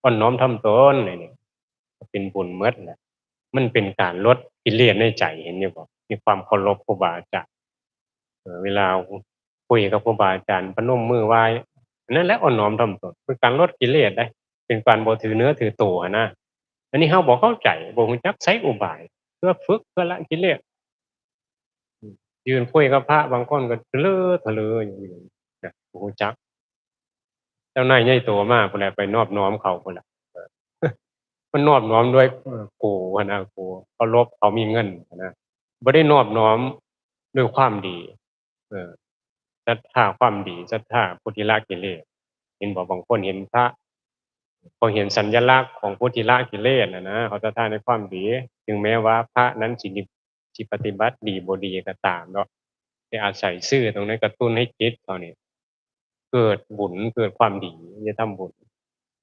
ອ່ອນນ້ອມຖ່ອມຕົນ ອັນນີ້ກໍເປັນບຸນໝົດແຫຼະ. ມັນເປັນການລົດກິເລດໃນໃຈ ເຫັນຢູ່ບໍ່? ມີຄວາມເຄົາລົບຄູບາອາຈານ. ເອີ ເວລາຄຸຍກັບຄູບາອາຈານ ພະນົມມືໄຫວ້ ອັນນັ້ນແຫຼະອ່ອນນ້ອມຖ່ອມຕົນ ເປັນການລົດກິເລດເດ້ ເປັນການບໍ່ຖືເນື້ອຖືໂຕຫັ້ນນະ. ອັນນີ້ເຮົາບໍ່ເຂົ້າໃຈ ບໍ່ຮູ້ຈັກໃຊ້ອຸບາຍ ເພື່ອຝຶກ ເພື່ອລະກິເລດ. ຢືນຄຸຍກັບພະ ບາງຄົນກໍທະເລີທະເລີຢູ່ນະ ບໍ່ຮູ້ຈັກ. ເຈົ້ານາຍໃຫຍ່ໂຕມາພຸ້ນແຫຼະ ໄປນອບນ້ອມເຂົາພຸ້ນແຫຼະ. ເອີ ມັນນອບນ້ອມດ້ວຍ ເອີ ໂກຫັ້ນນະ ໂກເຄົາລົບ ເຂົາມີເງິນຫັ້ນນະ ບໍ່ໄດ້ນອບນ້ອມດ້ວຍຄວາມດີ. ເອີ ສັດທາຄວາມດີ ສັດທາຜູ້ທີ່ລະກິເລດ. ເຫັນບໍ່? ບາງຄົນເຫັນພະ ເຂົາເຫັນສັນຍະລັກຂອງຜູ້ທີ່ລະກິເລດຫັ້ນນະ ເຂົາສັດທາໃນຄວາມດີ ເຖິງແມ້ວ່າພະນັ້ນຊິ ຊິປະຕິບັດດີບໍ່ດີກໍຕາມເນາະ ແຕ່ອາໄສສື່ຕົງນັ້ນກະຕຸ້ນໃຫ້ຈິດເຂົານີ້ເກີດບຸນ ເກີດຄວາມດີ ໄດ້ທຳບຸນ.